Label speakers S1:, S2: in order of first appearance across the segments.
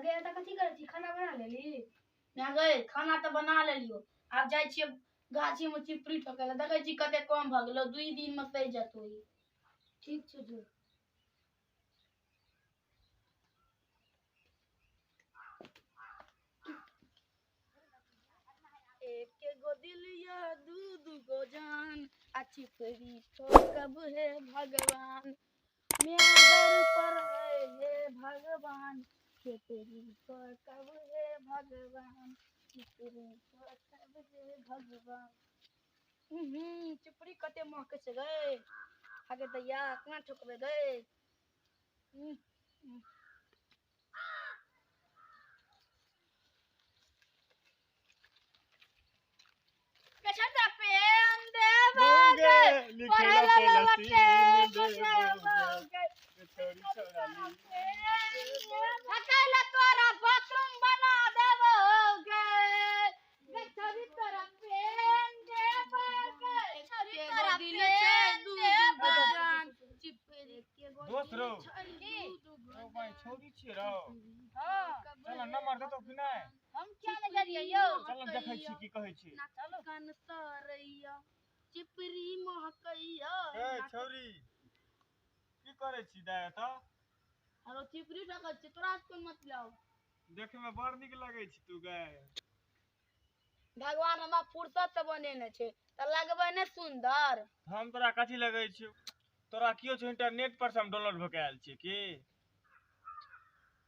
S1: अगे एतऽ कथी करै छी? खाना बना लेली?
S2: ना गई, खाना तऽ बना लेलियो। आब जाइ छियै गाछी में चिपरी ठोकै लए, देखै छी कते कम भऽ गेलो, 2 दिन में सहि जेतौ ई।
S1: ठीक छै जो।
S2: एक गो दिलिया 2 गो जान, आ चिपरी ठोकब हे भगवान, म्यागर पर हे भगवान, चिपरी ठोकब हे भगवान, चिपरी ठोकब हे भगवान। चिपरी कते महकै छै गै, आगे दैया केना ठोकबै गै।
S3: दोस्त रो भाई छोड़ी छियै रो। चल नंबर देतौ कि नहि?
S2: हम किया नहि जानियै यौ।
S3: चल देखै छी की कहै छी।
S2: चलो कान सरैया चिपरी महकैया।
S3: ए छौरी की करै छी दाय एतऽ?
S2: हरो चिपरी ठकै छी, तोरा से कोन मतलब?
S3: देखे में बड़ नीक लगै छी तू गै।
S2: भगवान हमरा फुर्सत से बनेने छै तऽ लगबै ने सुंदर।
S3: हम तोरा कथी लगै छी? तोरा कियो छौ इंटरनेट पर से हम डाउनलोड भऽ के आयल छियै की?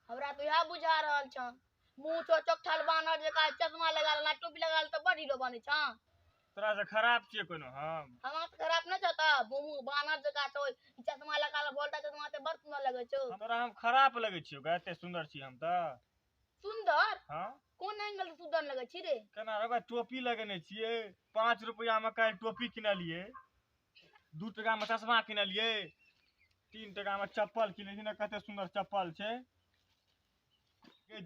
S2: हमरा तऽ इएह बुझा रहल छौ। मुँह छौ चौकठल बानर जकाँ, चश्मा लगा लेना, टोपी लगा ले तऽ बड़ हीरो बनै छौ।
S3: तोरा से खराब छियै कोनो हम?
S2: हमरा से खराब नहि छौ तऽ मुँह बानर जकाँ छौ, चश्मा लगा ले, वोल्टा चश्मा तऽ बड़ सुंदर लगै छौ।
S3: तोरा हम खराब लगै छियौ गै, एते सुंदर छी हम तऽ।
S2: सुंदर?
S3: हाँ।
S2: कोन एंगल से सुंदर लगै छी रे?
S3: केना रे भाई, टोपी लगेने छियै, 5 रुपया में काल्हि टोपी किनलियै, 2 टका में चश्मा किनलियै, 3 टका में चप्पल किनलियै ने, कते सुंदर चप्पल छै।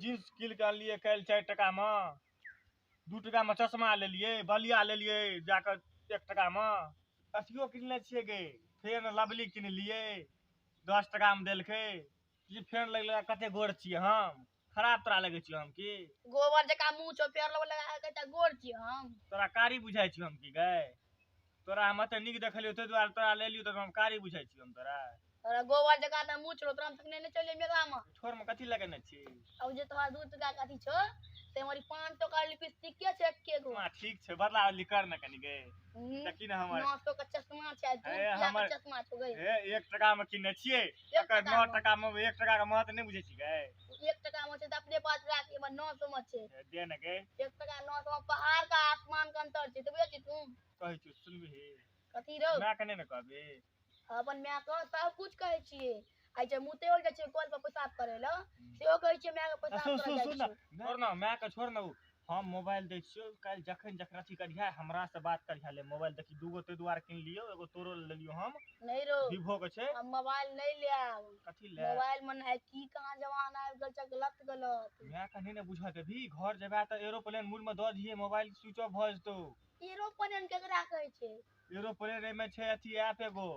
S3: जींस किन के आनलियै काल्हि 4 टका में, 2 टका में चश्मा लेलियै, बलिया लेलियै जाकऽ 1 टका में, अथियो किनले छियै गे, फेर लवली किनलियै 10 टका में देलकै। ई फेर लगलै कते गोर छियै हम, खराब तोरा लगै छियौ हम की?
S2: गोबर जकाँ मुँह छौ, फेर लगा के गोर छियै हम।
S3: तोरा कारी बुझाइ छियौ हम की गै? तोरा हम एते नीक देखलियौ ताहि दुआरे तोरा लेलियौ, तऽ हम कारी बुझाइ छियौ हम तोरा?
S2: तोरा गोबर जकाँ तऽ मुँह छौ, तोरा हम तखने नहि चलियै मेला में।
S3: ठोर में कथी लगेने छी?
S2: अब जे तोरा 2 टका के अथी छौ से हमर 5 टका लिपस्टिक के छै एके गो।
S3: हां ठीक छै, बदला बदली कर ने कनी गे। देखी ने हमर
S2: 900 के चश्मा छै, 2 रुपया के चश्मा छौ गै।
S3: ए 1 टका में किने छियै, एकर 9 टका में 1 टका के महत्व नहि बुझै छी गै।
S2: 1 टका में छै तऽ अपने पास राख, एमे 900 में छै।
S3: दे ने गै।
S2: 1 टका 900 में पहाड़ का आसमान के अंतर छै, तऽ बुझै छी तू?
S3: कहै छी सुनबही?
S2: कथी रौ?
S3: माय के नहि ने कहबी?
S2: अपन माय के सब कुछ कहै छियै। आइ जे मुते हो जाइ छै कल पर पेशाब करै लए, सेहो कहै छियै माय के पेशाब करै जाइ
S3: छियै। छोड़ ना माय के, छोड़ ना। हम मोबाइल दै छियौ, काल्हि जखन जखन अथी करिहे हमरा से बात करिहे। ले मोबाइल देखी, 2 गो ताहि दुआरे किन लियौ, एगो तोरो लेलियौ हम।
S2: नहि रौ,
S3: वीवो के छै।
S2: हम मोबाइल नहि लेब।
S3: कथी ले?
S2: मोबाइल में नहि, की कहाँ जमाना आबि गेल छै, गलत गलत।
S3: माय के नहि ने बुझऽ देबही, घर जेबा तऽ एरोप्लेन मूड में दऽ दिहे, मोबाइल स्विच ऑफ भऽ जेतौ।
S2: एरोप्लेन केकरा कहै छै?
S3: एरोप्लेन एहिमे छै अथी ऐप एगो,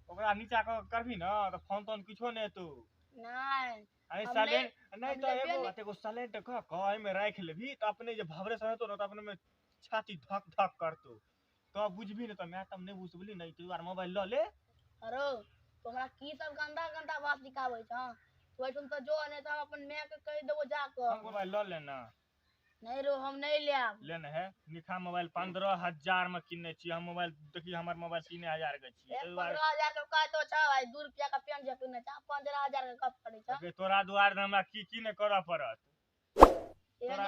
S3: ओकरा नीचा कऽ करबही ने तऽ फोन तोन किछो नहि एतौ।
S2: नहि
S3: साइलेंट नहि तऽ एगो एगो साइलेंट कऽ कऽ एहिमे राखि लेबही तऽ अपने जे भवरेशन हेतौ ने तऽ अपने छाती धक धक करतौ, तब बुझबही ने। तऽ माय तब नहि बुझबही ने, ताहि दुआरे मोबाइल लऽ ले।
S2: अरो तू हमरा की सब गंदा गंदा बात सिखाबै छह? तू एहिठाम तऽ जो, नहि तऽ हम अपन माय के कहि देबो जाकऽ।
S3: मोबाइल लऽ ले ने।
S2: नहीं रो, हम नहीं लेब।
S3: ले ने है निखा मोबाइल 15,000 में किनने छी हम मोबाइल। देखी हमर मोबाइल 3,000 के छी।
S2: 15,000 के कहतो छ भाई, 2 रुपया का पेन जे किनने छ, 15,000 के गप करै छ।
S3: तोरा दुआरे हमरा की की ने करऽ पड़त।
S2: एहन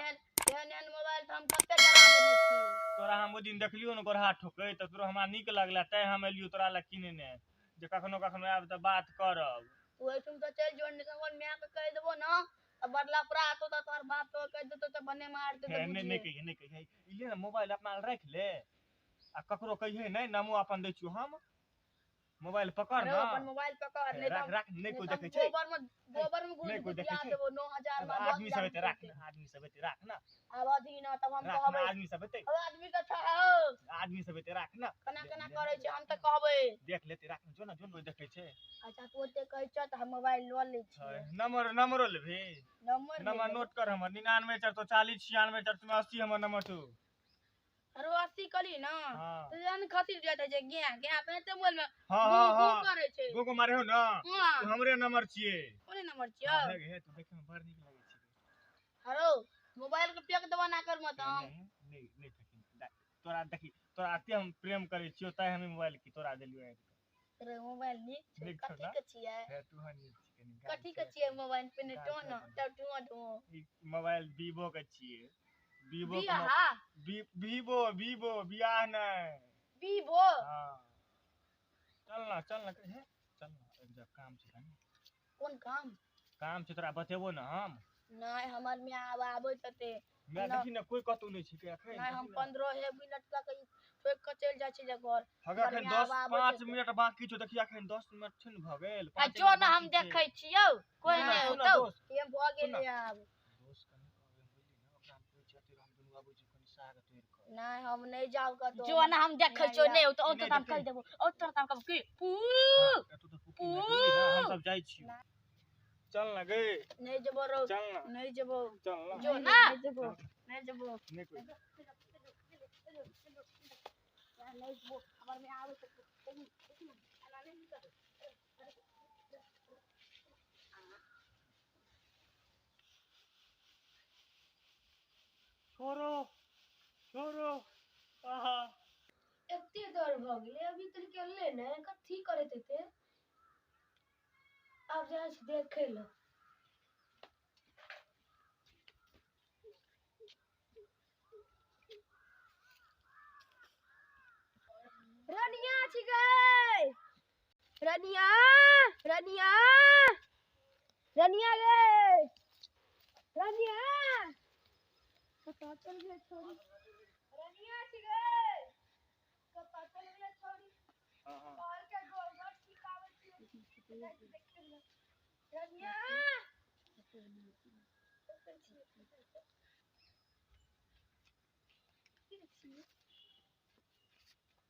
S2: एहन मोबाइल तऽ हम कते डरा देने छी।
S3: तोरा हम ओहि दिन देखलियौ ने गोरहा ठोकै तऽ तोरा हमरा नीक लगला, तैं हम एलियौ तोरा लए किनने, जे कखनो कखनो आयब तऽ बात करब।
S2: तू एहिठाम तऽ चलि जो, नहि तऽ हमर माय के कहि देबो ने तऽ बदला पूरा आतो तऽ तोहर बाप तो कहि देतौ तऽ बने मार देतौ।
S3: नहीं नहीं कहिए, नहीं कहिए। ई ले ने मोबाइल अपना राखि ले आ ककरो कहिए नहि, नामो अपन दै छियौ हम। मोबाइल पकड़
S2: अरे
S3: ना
S2: अपन मोबाइल पकड़ नहीं
S3: राख
S2: तो
S3: राख नहीं कोई
S2: तो
S3: देखै छै
S2: गोबर में गोबर में
S3: नहीं कोई
S2: घुस
S3: देखै
S2: गुदिया
S3: छै।
S2: देबो 9000 में
S3: आदमी सब एते राख ना आदमी सब एते राख ना
S2: आब अथी ना तब हम
S3: राख ना
S2: कहबै
S3: आदमी सब एते
S2: अब आदमी के छहो
S3: आदमी सब एते राख ना
S2: केना केना करै छै हम तऽ कहबै
S3: देख लेते राख ना जो ना जो कोई देखै छै
S2: अच्छा तू ओते कहै छ तऽ हम मोबाइल लऽ लै छियै
S3: नंबर नंबरो लेबही
S2: नंबर
S3: नंबर नोट कर हमर 99 440 96 480 हमर नंबर छौ
S2: अरे 80 कली ना
S3: हां
S2: तऽ जहन खसी जाइत छै गे गे अपने ते मोबाइल में
S3: हां
S2: गू
S3: हां
S2: गू
S3: हां
S2: करै छै
S3: गो गो मारे हो ना
S2: हां
S3: तू हमरे नंबर छियै
S2: कोने नंबर छियै
S3: हे हे तू देखे में बड़ नीक लगै छै
S2: हरो मोबाइल के फेंक देबो ना कर मत हम
S3: नहीं नहीं नहीं फेंकी तोरा देखी तोरा एते हम प्रेम करै छियो तैं हम मोबाइल की तोरा देलियो है
S2: रे मोबाइल नीक छै
S3: नीक छौ
S2: कथी
S3: ना?
S2: के छियै
S3: हे तू हन नीक छी कनी गाल
S2: कथी के
S3: छै।
S2: छियै मोबाइल पे
S3: गाल
S2: टो
S3: छै
S2: न
S3: कनी।
S2: तब टो टो
S3: ई मोबाइल वीवो के छियै वीवो के
S2: बियाह
S3: वीवो वीवो बियाह नहीं
S2: वीवो
S3: हाँ चल ना चल ना हे चल ना एक जगह काम छै कनी
S2: कोन काम
S3: काम छै तोरा बतेबो ना हम
S2: नहीं हमर माय आब आबैत हेतै
S3: मैं
S2: ना।
S3: देखी ना कोई कतौ नहीं छिकै अखन
S2: नहीं हम 15 मिनट तक ई ठोकि कऽ चलि जाइ छियै घर
S3: अगर अखन
S2: बढ़िआँ
S3: 10
S2: आब आबै
S3: 5
S2: छै।
S3: मिनट बाकी छौ देखी अखन 10 मिनट छै ने भऽ गेल
S4: आ
S3: पाँच
S4: जो
S3: मिनट
S4: ना हम
S3: बाकी छै।
S4: देखै छियौ कोई
S3: सुन ना,
S4: नहीं
S3: सुन ना
S4: होतौ
S3: दोस्त,
S2: टाइम भऽ
S3: सुन ना।
S2: गेलै आब
S3: दोस्त कनी कहबै बुझली ना ओकरा हम कहै छियै अते हम दुनू आबै छी कनी साग तोड़ि कऽ
S2: नहीं हम नहीं जाब कतौ
S4: जो ना हम देखै छियौ
S2: नहीं
S4: नहीं होतौ
S3: नहीं
S4: औतो तऽ हम
S3: देखै।
S4: कहि देबौ औतो तऽ हम कहब की पू
S3: एतौ तऽ पुकी में बुझली ना हम सब जाइ छियौ चल ना गे
S2: नहीं जेबो रौ
S3: चल ना
S2: नहीं जेबो
S3: चल ना
S2: जो
S4: ना।
S2: नहीं जेबो नहीं जेबो
S3: नहीं कोई
S2: नहीं जेबो हमर माय आबै छै एना नहि कर
S3: छोड़ो छोड़ो आहा
S1: एते डर भऽ गेलै अभी तक अनले ने कथी करैत हेतै आब जाइ छी देखै लए रनिया छिकै रनिया रनिया रनिया गे रनिया कतऽ चल गेलै छोरी रनिया छिकै कतऽ चल गेलै छोरी
S3: हां हां
S1: कहल के गोल घर सिखाबै छियै जाइ छी देखै लए रनिया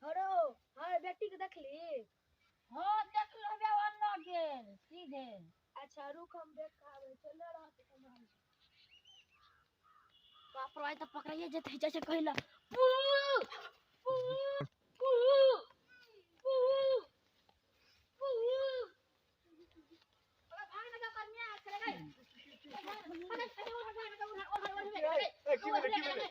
S1: हरो हर बेटी के देखली
S2: हां देखलो बे ओन्ना गेल सीधे
S1: अच्छा रुक हम देख के आबै चल रहत हमरा
S2: बाप रे तऽ पकड़ाइए जेतै जैसे कहिला पू पू पू पू पू अरे भाग ना कर मिया चले गए
S3: ए की भेलै की भेलै